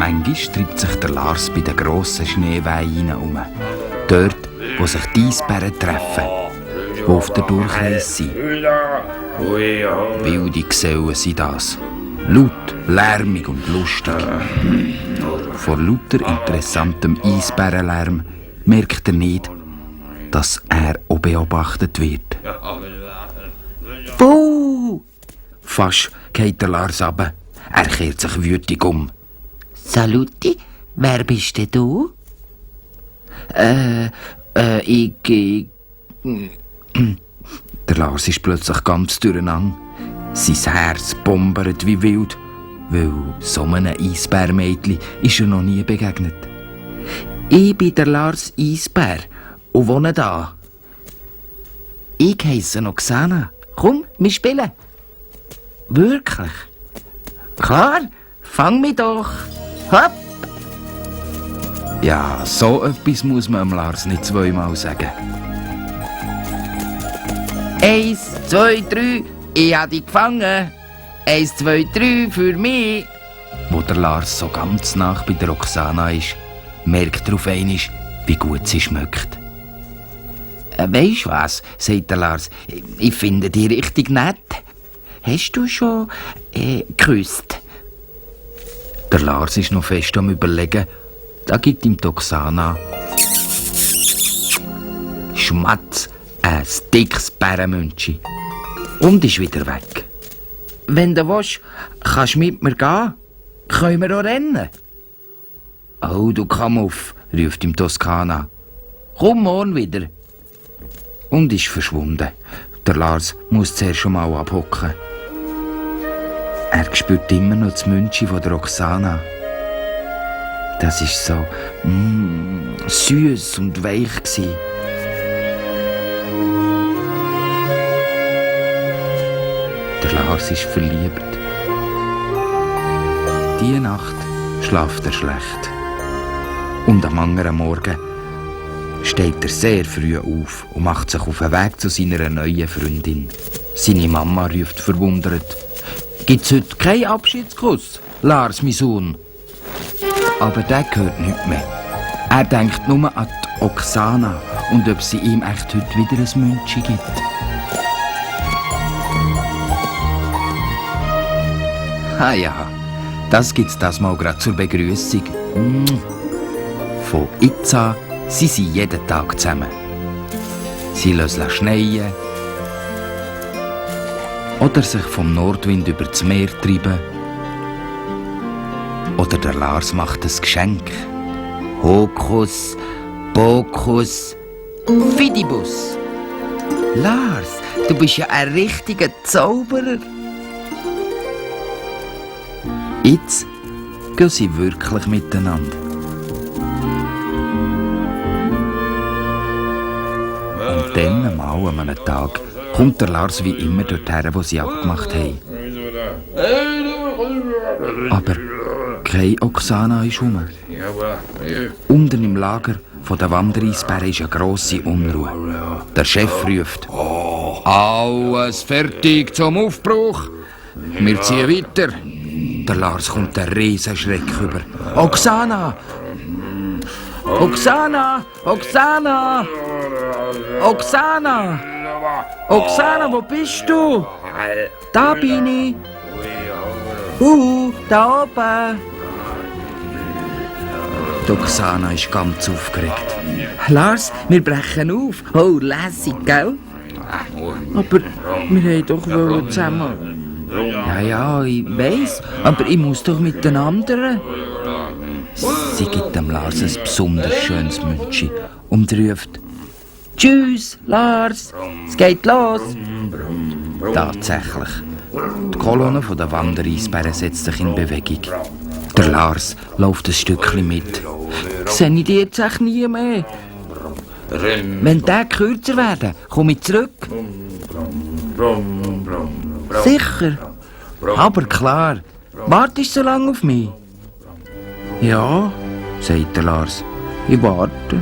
manchmal treibt sich der Lars bei den grossen Schneewehen um. Dort, wo sich die Eisbären treffen, die auf der Durchreise sind. Wilde Gesellen sind das. Laut, lärmig und lustig. Vor lauter interessantem Eisbärenlärm merkt er nicht, dass er auch beobachtet wird. Buh! Fast geht der Lars runter. Er kehrt sich wütig um. Saluti, wer bist denn du? Ich... Der Lars ist plötzlich ganz durcheinander. Sein Herz bombert wie wild, weil so einem Eisbärmädchen ist er noch nie begegnet. Ich bin der Lars Eisbär und wohne da. Ich heisse Oksana. Komm, wir spielen. Wirklich? Klar, fang mich doch. Hopp! Ja, so etwas muss man dem Lars nicht zweimal sagen. 1, 2, 3, ich hab dich gefangen. 1, 2, 3 für mich. Wo der Lars so ganz nah bei der Oksana ist, merkt er auf einmal, wie gut sie schmeckt. Weisst was, sagt der Lars, ich finde dich richtig nett. Hast du schon geküsst? Der Lars ist noch fest am Überlegen. Da gibt ihm die Oksana Schmatz, ein dickes Bärenmünchi. Und ist wieder weg. Wenn du willst, kannst du mit mir gehen. Können wir auch rennen? Oh, du Kamuff, ruft ihm Toskana. Komm morgen wieder. Und ist verschwunden. Der Lars muss zuerst schon mal abhocken. Er spürt immer noch das Münchi von der Oksana. Das war so süß und weich. Der Lars ist verliebt. Diese Nacht schlaft er schlecht. Und am anderen Morgen steht er sehr früh auf und macht sich auf den Weg zu seiner neuen Freundin. Seine Mama ruft verwundert: «Gibt's heute keinen Abschiedskuss, Lars, mein Sohn?» Aber der hört nichts mehr. Er denkt nur an die Oksana und ob sie ihm echt heute wieder ein Münchi gibt. Ah ja, das gibt's das mal gerade zur Begrüßung. Von jetzt an sind sie jeden Tag zusammen. Sie lassen schneien oder sich vom Nordwind über das Meer treiben. Oder der Lars macht ein Geschenk. Hokus, Pokus, Fidibus. Lars, du bist ja ein richtiger Zauberer. Jetzt gehen sie wirklich miteinander. Und dann einmal an einem Tag kommt der Lars wie immer dorthin, wo sie abgemacht haben. Aber keine Oksana ist rum. Unten im Lager der Wandereisbären ist eine grosse Unruhe. Der Chef ruft: «Alles fertig zum Aufbruch. Wir ziehen weiter.» Der Lars kommt einen Riesenschreck über. «Oksana! Oksana! Oksana! Oksana! Oksana, wo bist du? Da bin ich! Da oben!» Die Oksana ist ganz aufgeregt. «Lars, wir brechen auf. Oh, lässig, gell? Aber wir wollten doch zusammen.» Ja, ich weiss, aber ich muss doch mit den anderen. Sie gibt dem Lars ein besonders schönes Münchi und ruft: «Tschüss, Lars, es geht los!» Tatsächlich. Die Kolonne der Wandereisbären setzt sich in Bewegung. Der Lars läuft ein Stückchen mit. «Sehe ich dich jetzt echt nie mehr? Wenn die kürzer werden, komme ich zurück.» «Sicher? Aber klar. Wartest du so lange auf mich?» «Ja», sagt der Lars. «Ich warte.»